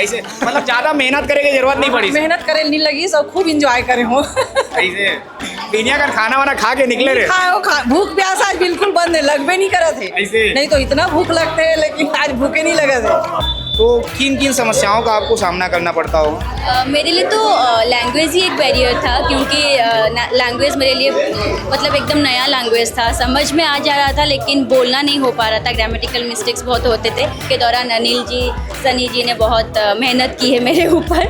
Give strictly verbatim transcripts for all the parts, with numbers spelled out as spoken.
ऐसे मतलब ज्यादा मेहनत करे के जरूरत नहीं पड़ी। मेहनत करे नहीं लगी, सब खूब इंजॉय करे हो। ऐसे बिनिया कर खाना वाना खा के निकले रहे। खाओ खा, भूख प्यास आज बिल्कुल बंद है, लगबे नहीं करत है। ऐसे? नहीं तो इतना भूख लगते है, लेकिन आज भूखे नहीं लगत है। तो किन किन समस्याओं का आपको सामना करना पड़ता होगा? अ, मेरे लिए तो लैंग्वेज ही एक बैरियर था, क्योंकि लैंग्वेज मेरे लिए मतलब एकदम नया लैंग्वेज था, समझ में आ जा रहा था लेकिन बोलना नहीं हो पा रहा था, ग्रामेटिकल मिस्टेक्स बहुत होते थे। के दौरान अनिल जी, सनी जी ने बहुत अ, मेहनत की है मेरे ऊपर।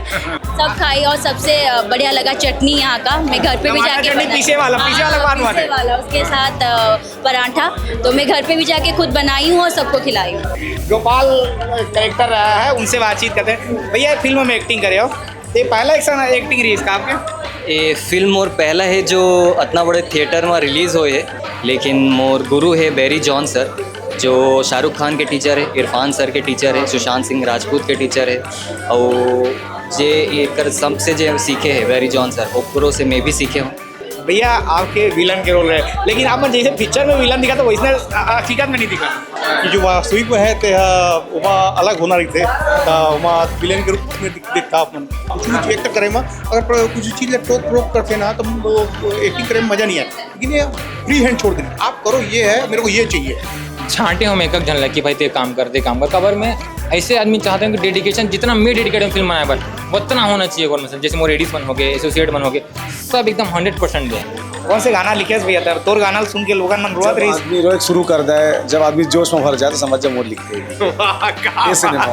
सब खाई और सबसे अ, बढ़िया लगा चटनी यहाँ का। मैं घर पे भी टमाटर जाके चटनी बना- पीसे वाला, पीसे वाला हाँ, बात पीसे वाला। वाला, उसके साथ अ, पराठा। तो मैं घर पे भी जाके खुद बनाई हूँ और सबको खिलाई हूँ। गोपाल कैरेक्टर रहा है, उनसे बातचीत करते हैं। भैया, फिल्म में एक्टिंग करे हो, ये पहला एक एक्टिंग रही इसका आपके? ये फिल्म मोर पहला है जो अतना बड़े थिएटर में रिलीज होए है, लेकिन मोर गुरु है बैरी जॉन सर, जो शाहरुख खान के टीचर है, इरफान सर के टीचर है, सुशांत सिंह राजपूत के टीचर है, और जे एकर सबसे जे सीखे है बैरी जॉन सर, ओकरो से मैं भी सीखे हूँ। भैया, आपके विलन के रोल रहे, लेकिन आप जैसे पिक्चर में विलन दिखा तो वैसने हकीकत में नहीं दिखा। कि जो वास्तविक में है ते हा, ओमा अलग होना रहिथे, त ओमा विलेन के रूप में दिख- दिखता अपन। कुछ कुछ एक्ट करे मा अगर प्र- कुछ चीज ला टोक प्रोक करते ना, तो वो एक्टिंग करे में मजा नहीं आए, लेकिन ये फ्री हैंड छोड़ देना, आप करो, ये है, मेरे को ये चाहिए। छांटे हो मैं एक एक झन ला कि भाई ते काम कर, ते काम कर। काबर मैं ऐसे आदमी चाहता हूँ कि डेडिकेशन, जितना मैं डेडिकेटेड फिल्म बनाए बर, उतना होना चाहिए। कौन मतलब जैसे मोर एडीज मन हो गए, एसोसिएट मन हो गए, सब एकदम हंड्रेड परसेंट दे। कौन से गाना लिखे भैया? तब तोर गाना सुन के लोगन मन रोवत जब रही। आदमी रोए शुरू कर दे, जब आदमी जोश में भर जाए तो समझ जा मोर लिख देगी। ये सिनेमा।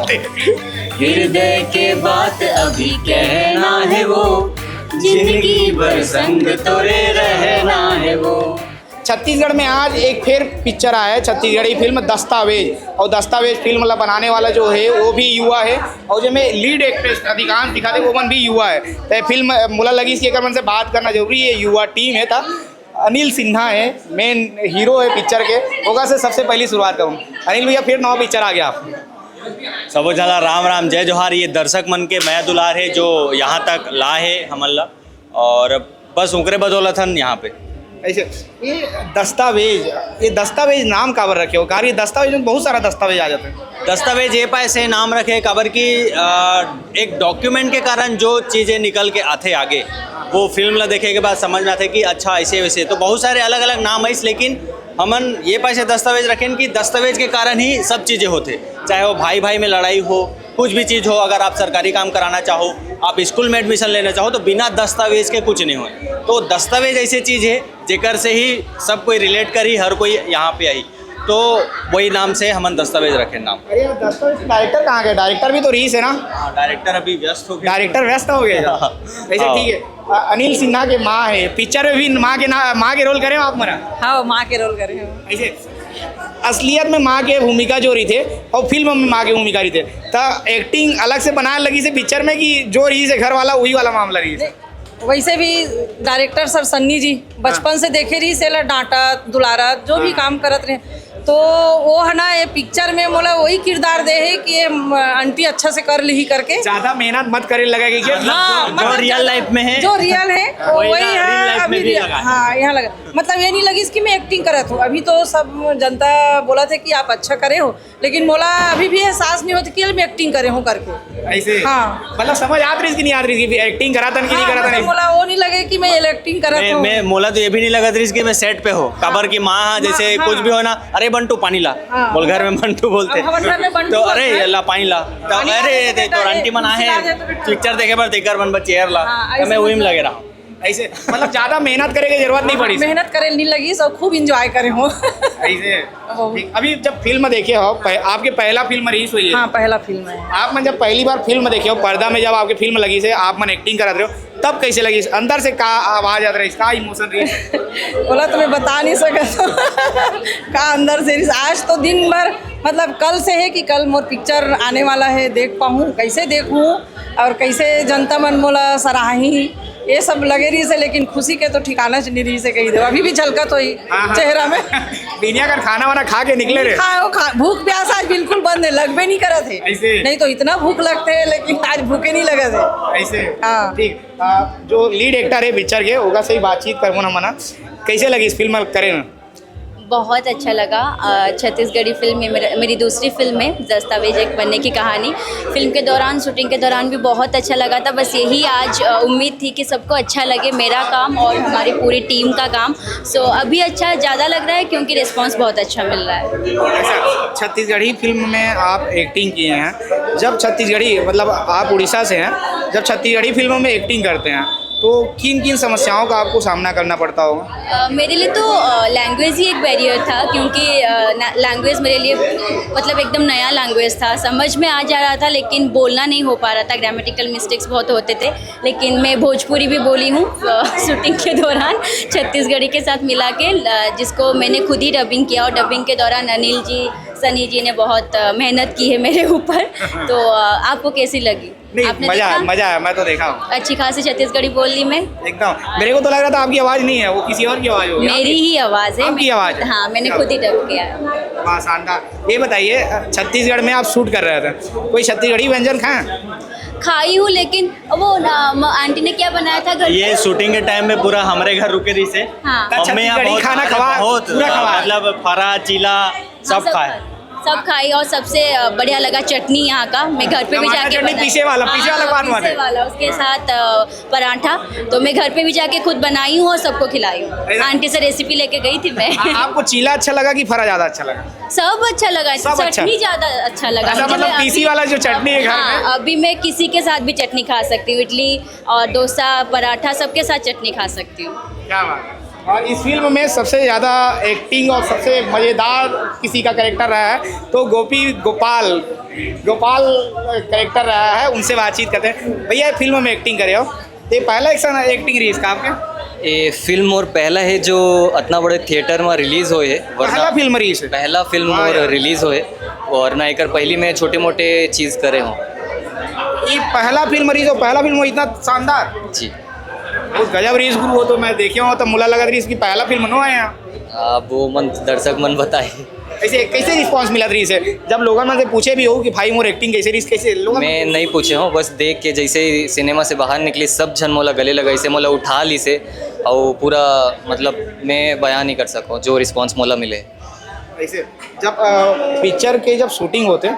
हृदय के बात अभी कहना है वो, जिंदगी भर संग तोरे रहना है वो। छत्तीसगढ़ में आज एक फिर पिक्चर आया है, छत्तीसगढ़ी फिल्म दस्तावेज। और दस्तावेज फिल्म ला बनाने वाला जो है वो भी युवा है, और जो में लीड एक्ट्रेस अधिकांश दिखाते वो मन भी युवा है। तो ये फिल्म मोला लगी कि एकर मन से बात करना जरूरी है, युवा टीम है। था अनिल सिन्हा है, मेन हीरो है पिक्चर के, ओकर से सबसे पहली शुरुआत करूँ। अनिल भैया, फिर नवा पिक्चर आ गया आप। सबो झन ला राम राम, जय जोहार। ये दर्शक मन के मया दुलार है जो यहाँ तक ला है हमन ला, और बस ओकरे बदौलत हन यहाँ पे। ऐसे ये दस्तावेज, ये दस्तावेज नाम काबर रखे हो? कारण ये दस्तावेज में बहुत सारा दस्तावेज आ जाते हैं। दस्तावेज ये पाए से नाम रखे काबर कि अ, एक डॉक्यूमेंट के कारण जो चीज़ें निकल के आथे आगे, वो फिल्म ला देखे के बाद समझ में आथे कि अच्छा ऐसे वैसे। तो बहुत सारे अलग अलग नाम है, लेकिन हमन ये पाए से दस्तावेज रखें कि दस्तावेज के कारण ही सब चीज़ें होते, चाहे वो भाई भाई में लड़ाई हो, कुछ भी चीज़ हो, अगर आप सरकारी काम कराना चाहो, आप स्कूल में एडमिशन लेना चाहो, तो बिना दस्तावेज के कुछ नहीं होए। तो दस्तावेज ऐसे चीज़ है जेकर से ही सब कोई रिलेट करी, हर कोई यहाँ पे आई, तो वही नाम से हमन दस्तावेज रखे नाम। अरे यार, दस्तावेज डायरेक्टर कहाँ गए? डायरेक्टर भी तो रहीस है ना? हाँ, डायरेक्टर अभी व्यस्त हो गए। डायरेक्टर व्यस्त हो गए। ऐसे हाँ। ठीक है। अ- अनिल सिन्हा के माँ है, पिक्चर में भी माँ के ना, माँ के रोल करे हो आप मना? हाँ, माँ के रोल करे हो। ऐसे असलियत में माँ के भूमिका जो रहिथे और फिल्म में माँ के भूमिका रहिथे, त एक्टिंग अलग से बनाए लगी से पिक्चर में कि जो रहीस घर वाला वही वाला मामला रहीस? वैसे भी डायरेक्टर सर सन्नी जी बचपन से देखे रही, सेला डांटत दुलारत जो भी काम करत रहे, तो वो है ना, ये पिक्चर में मोला वही किरदार दे है कि ये म- आंटी अच्छा से कर ली करके। ज्यादा मेहनत मत करे लगा कि क्या? हाँ, जो रियल लाइफ में है। जो रियल है वही वही ना, रियल है लाइफ अभी में भी रियल। लगा है। हाँ, यहाँ लगा, मतलब ये नहीं लगी कि मैं एक्टिंग करत हूँ। अभी तो सब जनता बोला थे कि आप अच्छा करे हो, लेकिन मोला अभी भी एहसास नहीं होता कि मैं एक्टिंग करे हूँ करके। ऐसे हाँ। मतलब समझ आत रहीस कि नहीं आत रहीस कि एक्टिंग करा तन कि नहीं करा हाँ, तन? मोला वो नहीं लगे कि मैं ये एक्टिंग करत मैं, हूँ। मैं मोला तो ये भी नहीं लगा रहीस कि मैं सेट पे हो, काबर कि माँ हाँ जैसे हाँ। कुछ भी हो ना, अरे बंटू पानी ला, हाँ। बोल घर में बंटू बोलते। अब हमर घर में बंटू तो बोलते अरे हैं। ला पानी ला, तो पानी ला अरे दे दे बेटा, तोर दे। आंटी मन आहे, ला दे तो बेटा। पिक्चर देखे बर तेकर मन बर चेयर ला, हाँ, तो ऐसे मैं वही में मतलब लगे रहा हूँ। ऐसे मतलब ज्यादा मेहनत करे के जरूरत नहीं पड़ी। मेहनत करे नहीं लगी, सब खूब इंजॉय करे हो। ऐसे बहुत। ठीक। अभी जब फिल्म देखे हो, पह, आपके पहला फिल्म रिलीज हुई है। हाँ, पहला फिल्म है। आप मन जब पहली बार फिल्म देखे हो, पर्दा में जब आपके फिल्म लगी से आप मन एक्टिंग करत रहे हो, तब कैसे लगी? अंदर से का आवाज आत रही, का इमोशन रही? बोला तो मैं बता नहीं सकता का अंदर से। आज तो दिन भर, मतलब कल से है कि कल मोर पिक्चर आने वाला है, देख पाऊँ, कैसे देखूँ और कैसे जनता मन मोला सराही, ये सब लगे रही से, लेकिन खुशी के तो ठिकाना च नहीं रही से कही दो। अभी भी झलकत होई हाँ, हाँ। चेहरा में। बिनिया कर खाना वाना खा के निकले रहे। खाओ खा, भूख प्यास आज बिल्कुल बंद है, लगबे नहीं करत है। ऐसे? नहीं तो इतना भूख लगते है, लेकिन आज भूखे नहीं लगत है। ऐसे? हाँ। ठीक। आ, जो लीड एक्टर है पिक्चर के, ओकर से ही बातचीत करबो ना मना, कैसे लगी इस फिल्म करे ना? बहुत अच्छा लगा। अ, छत्तीसगढ़ी फिल्म में मेरा, मेरी दूसरी फिल्म है दस्तावेज एक बनने की कहानी। फिल्म के दौरान, शूटिंग के दौरान भी बहुत अच्छा लगा था। बस यही आज, अ, उम्मीद थी कि सबको अच्छा लगे मेरा काम और हमारी पूरी टीम का काम। सो अभी अच्छा ज़्यादा लग रहा है क्योंकि रिस्पॉन्स बहुत अच्छा मिल रहा है। अच्छा, छत्तीसगढ़ी फिल्म में आप एक्टिंग किए हैं, जब छत्तीसगढ़ी, मतलब आप उड़ीसा से हैं, जब छत्तीसगढ़ी फिल्मों में एक्टिंग करते हैं तो किन किन समस्याओं का आपको सामना करना पड़ता होगा? अ, मेरे लिए तो लैंग्वेज ही एक बैरियर था, क्योंकि लैंग्वेज मेरे लिए, मतलब, एकदम नया लैंग्वेज था। समझ में आ जा रहा था, लेकिन बोलना नहीं हो पा रहा था। ग्रामेटिकल मिस्टेक्स बहुत होते थे। लेकिन मैं भोजपुरी भी बोली हूँ शूटिंग के दौरान, छत्तीसगढ़ी के साथ मिला के, अ, जिसको मैंने खुद ही डबिंग किया। और डबिंग के दौरान अनिल जी, सनी जी ने बहुत, अ, मेहनत की है मेरे ऊपर। तो अ, आपको कैसी लगी? नहीं, आपने मजा आया, देखा? मजा आया, मैं तो देखा हूँ। अच्छी खासी छत्तीसगढ़ी बोल ली मैं। एकदम। मेरे को तो लग रहा था आपकी आवाज़ नहीं है, वो किसी और की आवाज़ होगी। मेरी ही आवाज़ है। आपकी मैं- आवाज़ है। हाँ, मैंने क्या खुद ही डब किया है। वाह, शानदार। ये बताइए, छत्तीसगढ़ में आप शूट कर रहे थे, कोई छत्तीसगढ़ी व्यंजन खाए? खाई हूँ, लेकिन वो ना, म- आंटी ने क्या बनाया था घर ये शूटिंग के टाइम में पूरा हमारे घर रुके रही से। हाँ। मम्मी यहाँ छत्तीसगढ़ी बहुत, खाना अरे, खवा, बहुत, पूरा खवा। मतलब फरा चीला सब सब खाए। सब खाई और सबसे, अ, बढ़िया लगा चटनी यहाँ का। मैं घर पे भी टमाटर जाके चटनी बना- पीसे वाला, पीसे वाला हाँ, बात हुआ पीसे है। वाला, उसके साथ, अ, पराठा। तो मैं घर पे भी जाके खुद बनाई हूँ और सबको खिलाई हूँ। ऐसा- आंटी से रेसिपी लेके गई थी मैं। आ- आपको चीला अच्छा लगा कि फरा ज़्यादा अच्छा लगा? सब अच्छा लगा। सब अच्छा। चटनी ज़्यादा अच्छा लगा अच्छा, मुझे। मतलब मैं अभी- पीसी वाला जो चटनी है घर में? हाँ, अभी मैं किसी के साथ भी चटनी खा सकती हूँ। इडली और डोसा, पराठा, सबके साथ चटनी खा सकती हूँ। क्या बात है। और इस फिल्म में सबसे ज़्यादा एक्टिंग और सबसे मज़ेदार किसी का कैरेक्टर रहा है तो गोपी गोपाल, गोपाल कैरेक्टर रहा है, उनसे बातचीत करते हैं। भैया, फिल्म में एक्टिंग करे हो, ये पहला एक एक्टिंग रही इसका आपके? ये फिल्म मोर पहला है जो अतना बड़े थिएटर में रिलीज होए है, वरना पहला फिल्म रही इसे? पहला फिल्म वाह मोर यार। रिलीज होए, वरना एकर पहली मैं छोटे मोटे चीज करे हूँ। ये पहला फिल्म रही जो पहला फिल्म हो इतना शानदार। जी। बहुत गजब रही गुरु, हो तो मैं देखे हूँ तो मुला लगा रही इसकी पहला फिल्म नो आया। अब वो मन दर्शक मन बताए। ऐसे कैसे रिस्पांस मिला रही से जब लोगों में से पूछे भी हो कि भाई मोर एक्टिंग कैसे रही, कैसे लोगों मैं नहीं पूछे हूँ, बस देख के जैसे ही सिनेमा से बाहर निकली सब झन मोला गले लगा, इसे मोला उठा ली से, और पूरा, मतलब, मैं बयान नहीं कर सकूँ जो रिस्पांस मोला मिले। ऐसे जब अ, पिक्चर के जब शूटिंग होते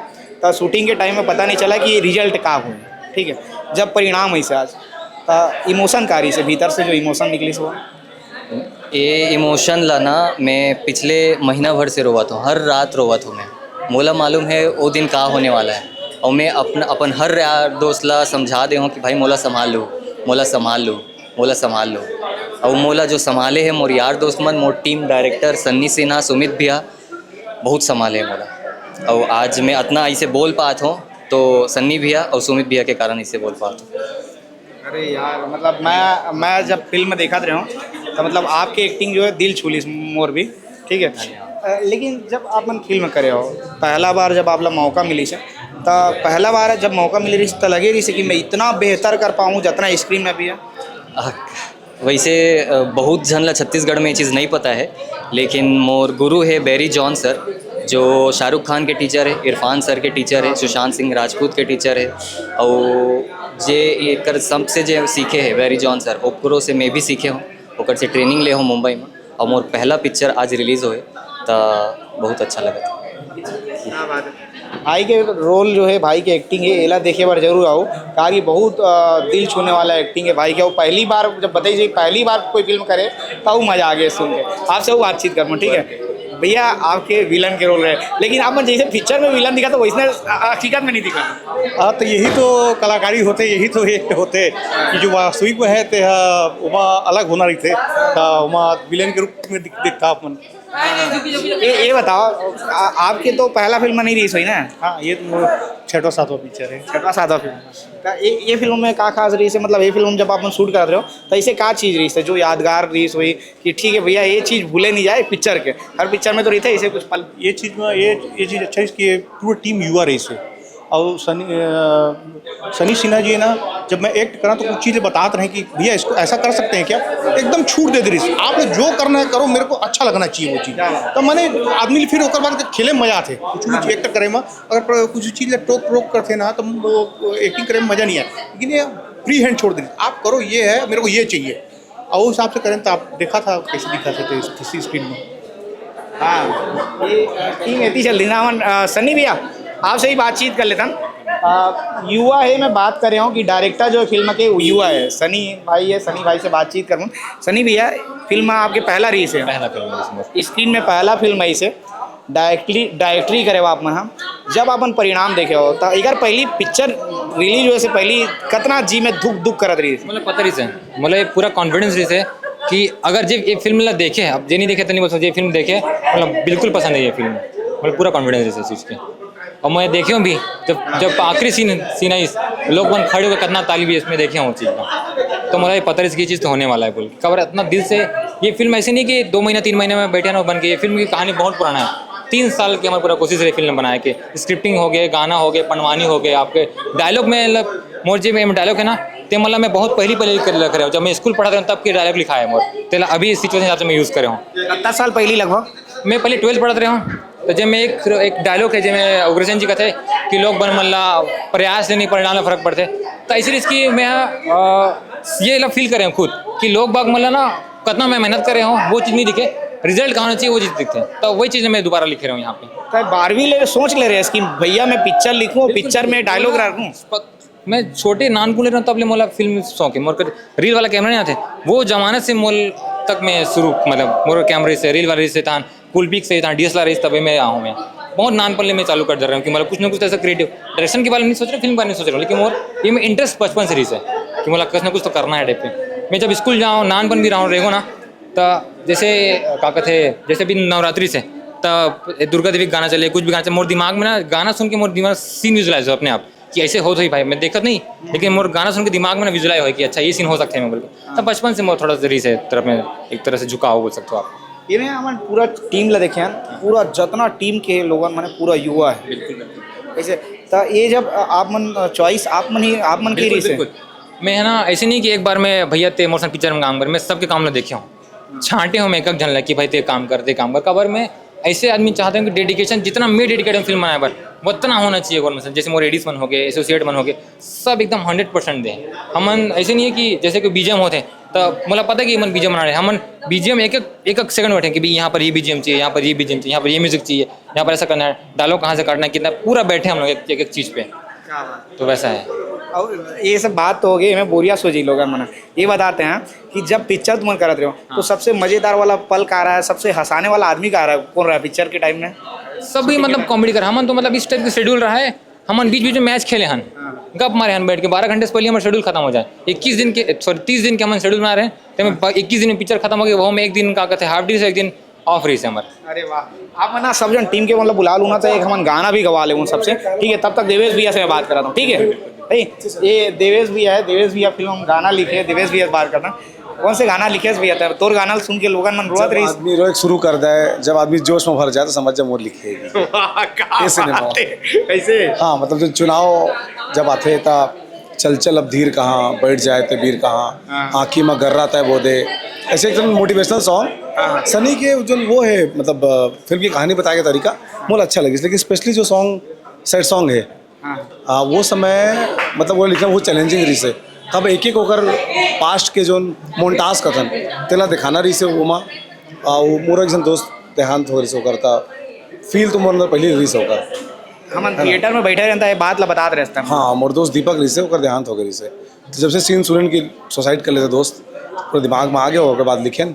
तो शूटिंग के टाइम में पता नहीं चला कि ये रिजल्ट का हुए, ठीक है, जब परिणाम ऐसे आज तो इमोशन का रही से भीतर से जो इमोशन निकली से वो ये इमोशन ला ना मैं पिछले महीना भर से रोवत हूँ, हर रात रोवत हूँ मैं। मोला मालूम है वो दिन का होने वाला है, और मैं अपन अपन हर यार दोस्त ला समझा दे हूँ कि भाई मोला संभाल लो, मोला संभाल लो, मोला संभाल लो। और मोला जो संभाले है मोर यार दोस्त मन, मोर टीम डायरेक्टर सन्नी सिन्हा, सुमित भैया, बहुत संभाले है मोला। और आज मैं अतना इसे बोल पात हूँ तो सन्नी भैया और सुमित भैया के कारण इसे बोल पात हूँ। अरे यार, मतलब मैं मैं जब फिल्म देखत रहे हूँ तो मतलब आपके एक्टिंग जो है दिल छू ली मोर भी, ठीक है। अ, लेकिन जब आप मन फिल्म करे हो, पहला बार जब आप ला मौका मिली से, तो पहला बार जब मौका मिली रही तो लगे रही से कि मैं इतना बेहतर कर पाऊँ जितना स्क्रीन में भी है। आ, वैसे, अ, बहुत झन ला छत्तीसगढ़ में ये चीज़ नहीं पता है, लेकिन मोर गुरु है बैरी जॉन सर, जो शाहरुख खान के टीचर है, इरफान सर के टीचर है, सुशांत सिंह राजपूत के टीचर है, और जे एकर सबसे जे सीखे है बैरी जॉन सर, ओकरो से मैं भी सीखे हूँ, ओकर से ट्रेनिंग ले हूँ मुंबई में। और मोर पहला पिक्चर आज रिलीज होए, तो बहुत अच्छा लगा था। क्या बात है। भाई के रोल जो है, भाई के एक्टिंग है, एला देखे बार जरूर आओ, काहे कि बहुत अ, दिल छूने वाला एक्टिंग है भाई के। वो पहली बार जब बताई जी, पहली बार कोई फिल्म करे, तब मजा आ गया सुन के। आपसे वो बातचीत करूँ, ठीक है भैया? आपके विलन के रोल रहे, लेकिन आप जैसे पिक्चर में विलन दिखा तो वैसने हकीकत में नहीं दिखा। हाँ, तो यही तो कलाकारी होते, यही तो ये होते कि जो वास्तविक में है ते, हाँ, ओमा अलग होना रही थे, हाँ, ओमा विलेन के रूप में दिख, दिखता अपन। ये ये बताओ, आ, आपके तो पहला फिल्म नहीं रिलीज हुई ना? हाँ, ये तो छठवा सातवां पिक्चर है। छठवा सातवां फिल्म। तो ये ये फिल्म में का खास रही से, मतलब ये फिल्म जब आप शूट कर रहे हो तो इसे का चीज़ रही से जो यादगार रही हुई कि ठीक है भैया, ये चीज़ भूले नहीं जाए पिक्चर के, हर पिक्चर में तो रही थे इसे कुछ पल। ये चीज़ में ये ये चीज़ अच्छा है कि ये पूरी टीम युवा रही से। और सनी अ, सनी सिन्हा जी है ना, जब मैं एक्ट करा तो कुछ चीज़ें बतात रहे कि भैया इसको ऐसा कर सकते हैं क्या, एकदम छूट दे दे रही से। आप लोग जो करना है करो, मेरे को अच्छा लगना चाहिए वो चीज़। तो मैंने आदमी फिर ओकर बाद खेले में मजा आते, कुछ कुछ एक्ट करे में अगर प्र- कुछ चीज़ टोक प्रोक करते ना तो वो एक्टिंग करे में मज़ा नहीं आया, लेकिन ये फ्री हैंड छोड़ दे रही, आप करो, ये है, मेरे को ये चाहिए। और उस हिसाब से करें तो आप देखा था कैसे दिखा सकते हैं किसी स्क्रीन में। हाँ, ये टीम इतनी चल रही ना। हमन, अ, सनी भैया, आपसे ही बातचीत कर लेता हूँ। अ, युवा है, मैं बात कर रहा हूँ कि डायरेक्टर जो फिल्म के युवा है, सनी भाई है, सनी भाई से बातचीत करूँ। सनी भैया, फिल्म आपके पहला रिलीज है, पहला फिल्म है इसमें। स्क्रीन में पहला फिल्म है इसे, डायरेक्टली डायरेक्टरी करे हो आप मन, हाँ। जब अपन परिणाम देखे हो तो एक बार पहली पिक्चर रिलीज होए से पहली कितना जी में धुक धुक करत रही? मतलब पता रहिस हे, मतलब ये पूरा कॉन्फिडेंस रहिस हे कि अगर जे ये फिल्म ला देखे, अब जे नहीं देखे तो नहीं बोल सकते, ये फिल्म देखे, मतलब बिल्कुल पसंद है ये फिल्म, मतलब पूरा कॉन्फिडेंस रहिस हे इस चीज़ के। और मैं देखे हूँ भी, जब जब आखिरी सीन सीन है इस, लोग मन खड़े होकर कितना ताली भी इसमें देखे हूँ उस चीज़ का, तो मुझे पता रहिस कि ये चीज़ तो होने वाला है बोल के। खबर इतना दिल से, ये फिल्म ऐसे नहीं कि दो महीना तीन महीने में बैठे ना बन के, ये फिल्म की कहानी बहुत पुराना है। तीन साल की हमारी पूरा कोशिश रही फिल्म बनाए के, स्क्रिप्टिंग हो गए, गाना हो गए, पंडवानी हो गए, आपके डायलॉग में मतलब मोर जे में डायलॉग है ना, ते मतलब मैं बहुत पहली पहले लिख कर रख रहा हूँ। जब मैं स्कूल पढ़ा था तब के डायलॉग लिखा है मोर, तेला अभी इस सिचुएशन हिसाब से मैं यूज़ करे हूँ। दस साल पहली लगभग। मैं पहले ट्वेल्थ पढ़त रहे हूँ, तो जब मैं एक एक डायलॉग है, जब मैं उग्रसेन जी कहते कि लोग बन मल्ला प्रयास ले नहीं परिणाम में फर्क पड़ते, तो ऐसी इसकी मैं अ, ये ला फील करे हूँ खुद कि लोग बाग मल्ला ना कितना मैं मेहनत करे हूँ, वो चीज़ नहीं दिखे, रिजल्ट कहाँ होना चाहिए वो चीज़ दिखते हैं। तो वही चीज़ मैं दोबारा लिखे रहा हूँ यहाँ पे। तो बारहवीं ले सोच ले रहे हैं कि भैया मैं पिक्चर लिखूँ, पिक्चर में डायलॉग रखूँ। मैं छोटे नानकुन ले रहा हूँ तब ले मोला फिल्म शौक है। मोर रील वाला कैमरा नहीं आते, वो जमाने से मोल तक मैं शुरू, मतलब मोर कैमरे से, रील वाले से तान, कुलपीक से तान, डीएसएलआर से तबे मैं आऊँ मैं। बहुत नानपन ले मैं चालू कर दे रहा हूँ कि मतलब कुछ ना कुछ ऐसा क्रिएटिव, डायरेक्शन के बारे में नहीं सोच रहा, फिल्म के बारे में नहीं सोच रहा हूँ, लेकिन मोर ये में इंटरेस्ट बचपन से रही है कि मोला कुछ ना कुछ तो करना है टाइप पे। मैं जब स्कूल जाऊँ, नानपन भी रहा हूँ, रहेगो ना, तो जैसे का कहते, जैसे भी नवरात्रि से तब दुर्गा देवी का गाना चले, कुछ भी गाना चले, मोर दिमाग में ना गाना सुन के मोर दिमाग सीन विजुलाइज हो अपने आप कि ऐसे होत होही भाई, मैं देखत नहीं, लेकिन मोर गाना सुन के दिमाग में ना विजुलाइज हो कि अच्छा ये सीन हो सकते हैं मैं बोल के। तब बचपन से मोर थोड़ा सा रीस है तरफ में, एक तरह से झुकाव बोल सकते हो आप। ये में हमन पूरा टीम ला देखे हन, पूरा जतना टीम के लोगन माने पूरा युवा है। बिल्कुल बिल्कुल। ऐसे तो ये जब आप मन चॉइस आप मन ही आप मन के बिल्कुल, रहिस है। बिल्कुल। मैं है ना, ऐसे नहीं कि एक बार में भैया ते मोर संग पिक्चर में काम कर, मैं सबके काम ला देखे हूँ, छांटे हूँ मैं एक एक झन ला कि भाई ते काम कर, ते काम कर। काबर मैं ऐसे आदमी चाहते हूँ कि डेडिकेशन जितना मैं डेडिकेट हूँ फिल्म बनाए बर, उतना होना चाहिए गवर्नमेंट से। जैसे मोर एडीज मन हो गए, एसोसिएट मन हो गए, सब एकदम हंड्रेड परसेंट दे। हमन ऐसे नहीं है कि जैसे कोई बीजीएम होते तो मोला पता कि हमन बीजीएम बना रहे, हमन बीजीएम एक एक एक एक सेकंड बैठे कि भाई यहाँ पर ये बीजीएम चाहिए, यहाँ पर ये बीजीएम चाहिए, यहाँ पर ये म्यूजिक चाहिए, यहाँ पर ऐसा करना है, डायलॉग कहाँ से काटना है, कितना, पूरा बैठे हम लोग एक एक, एक चीज़ पे। क्या बात। तो वैसा है। और ये सब बात तो हो गई, मैं बोरिया सो जी लोग मना ये बताते हैं कि जब पिक्चर तुमन करत रहे हो तो सबसे मजेदार वाला पल का रहा है, सबसे हंसाने वाला आदमी का रहा है, कौन रहा है पिक्चर के टाइम में? सभी मतलब कॉमेडी कर, हमन तो मतलब इस टाइप के शेड्यूल रहा है, हमन बीच बीच में मैच खेले हन, गप मारे हन बैठ के, बारह घंटे से पहले हमारा शेड्यूल खत्म हो जाए। इक्कीस दिन के, सॉरी, तीस दिन के हमन शेड्यूल बना रहे हैं, तो हमें ब- इक्कीस दिन में पिक्चर खत्म हो गई, वो हम एक दिन का कहते हैं हाफ डे से एक दिन ऑफ रही से हमारे। अरे वाह, आप ना सब जन टीम के मतलब बुला लूँ ना तो एक हमन गाना भी गवा ले उन सबसे, ठीक है? तब तक देवेश भैया से मैं बात कराता हूँ, ठीक है? भाई, ये देवेश भैया है, देवेश भैया फिल्म हम गाना लिखे, देवेश भैया से बात करता हूँ। कौन से गाना लिखे भैया? तब तोर गाना सुन के लोगन मन रोत जब रही। आदमी रोए शुरू कर दे, जब आदमी जोश में भर जाए तो समझ जा मोर लिखे है। ये सिनेमा। कैसे? हाँ, मतलब जो चुनाव जब आते ता चल चल अब धीर कहाँ, बैठ जाए ते वीर कहाँ, आँखी में गर्रा तय बोदे, ऐसे एकदम मोटिवेशनल सॉन्ग। सनी के जो वो है, मतलब अ, फिल्म की कहानी बताए का तरीका मोला अच्छा लगिस, लेकिन स्पेशली जो सॉन्ग, सैड सॉन्ग है, आ, वो समय मतलब वो लिखना वो चैलेंजिंग रहिस है। तब एक एक ओकर पास्ट के जो मोन्टाज कथन तेला दिखाना रहिस है वो मा। आ, वो मोर एक झन दोस्त देहांत हो रहिस ओकर, त फील तो मोर अंदर पहले रहिस ओकर। हमन थिएटर में बैठे रहता है, बात ला बतात रहता है। हाँ, मोर दोस्त दीपक रहिस है, ओकर देहांत हो गए रहिस है। तो जब से सीन सुनेन कि सुसाइड कर लेते दोस्त, पूरा दिमाग में आ गया, ओकर बाद लिखेन।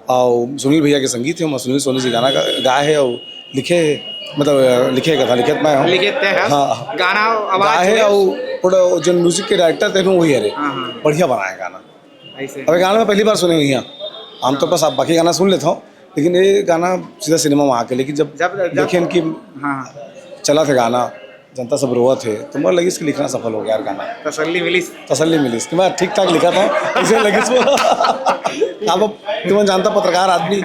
और सुनील भैया के संगीत है, सुनील सोनी जी गाना गा-, गाए है और लिखे है, मतलब अ, लिखे का था, लिखत मैं हूँ। लिखे ते हैं। हाँ। गाना आवाज गाए है जो है। और थोड़ा जो म्यूजिक के डायरेक्टर थे वो वही है रे, हाँ, हाँ। बढ़िया बनाया गाना। ऐसे। अब ये गाना मैं पहली बार सुने हुई हैं, आमतौर पर सब बाकी गाना सुन लेता हूँ, लेकिन ये गाना सीधा सिनेमा में आके, लेकिन जब जब- जब- देखे इनकी हाँ। चला था गाना, जनता सब रोवत है, तो मुझे लगी इसकी लिखना सफल हो गया यार गाना। तसल्ली मिली। तसल्ली मिली इसकी, मैं ठीक ठाक लिखा था, इसे लगी इसको। अब तुम जानता पत्रकार आदमी।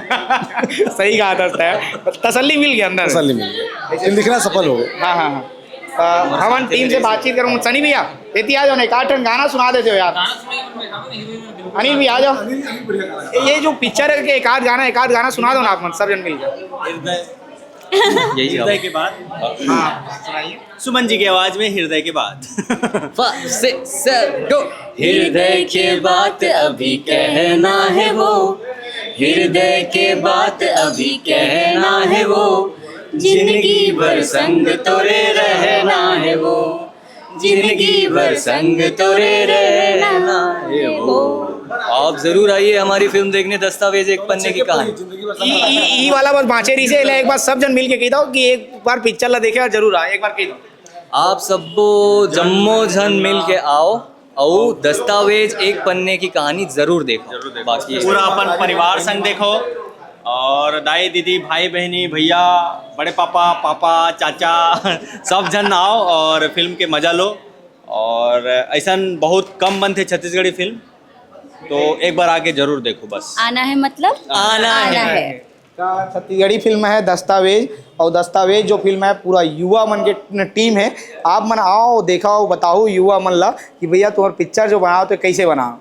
सही कहा था सर। तसल्ली मिल गई अंदर। तसल्ली मिली, ये लिखना सफल हो गया। हाँ, हाँ, हाँ। आ, हमन टीम से बातचीत करूँ। सनी भैया, एती आ जाओ ना, एक आध ठन गाना सुना देते हो यार। अनिल भैया आ जाओ। ये जो पिक्चर है कि एक आध गाना, एक आध गाना सुना दो ना आप मन, सब जन मिलकर। हृदय के बाद। हाँ, सुनाइए। सुमन जी की आवाज में हृदय के बाद। Five, six, seven, go. हृदय के बात अभी कहना है वो, हृदय के बात अभी कहना है वो, जिंदगी भर संग तोरे रहना है वो, जिंदगी भर संग तोरे रहना है वो। आप जरूर आइए हमारी फिल्म देखने दस्तावेज एक पन्ने की कहानी। ई ई ई वाला बस बाँचे रहिसे, एला एक बार सब झन मिल के कहि दव कि एक बार पिक्चर ला देखे अउ जरूर आ, एक बार कहि दव। आप सबो जम्मो झन मिल के आओ अउ दस्तावेज एक पन्ने की कहानी जरूर देखो। बाकी पूरा अपन परिवार संग देखो, और दाई दीदी, भाई बहनी, भैया, बड़े पापा, पापा, चाचा, सब झन आओ और फिल्म के मजा लो। और ऐसा बहुत कम बनथे छत्तीसगढ़ी फिल्म, तो एक बार आके जरूर देखो बस। आना है मतलब आना है। है। का छत्तीसगढ़ी फिल्म है दस्तावेज, और दस्तावेज जो फिल्म है पूरा युवा मन के टीम है। आप मन आओ, देखो, बताओ युवा मन ला कि भैया तुम्हार पिक्चर जो बनाओ तो कैसे बनाओ।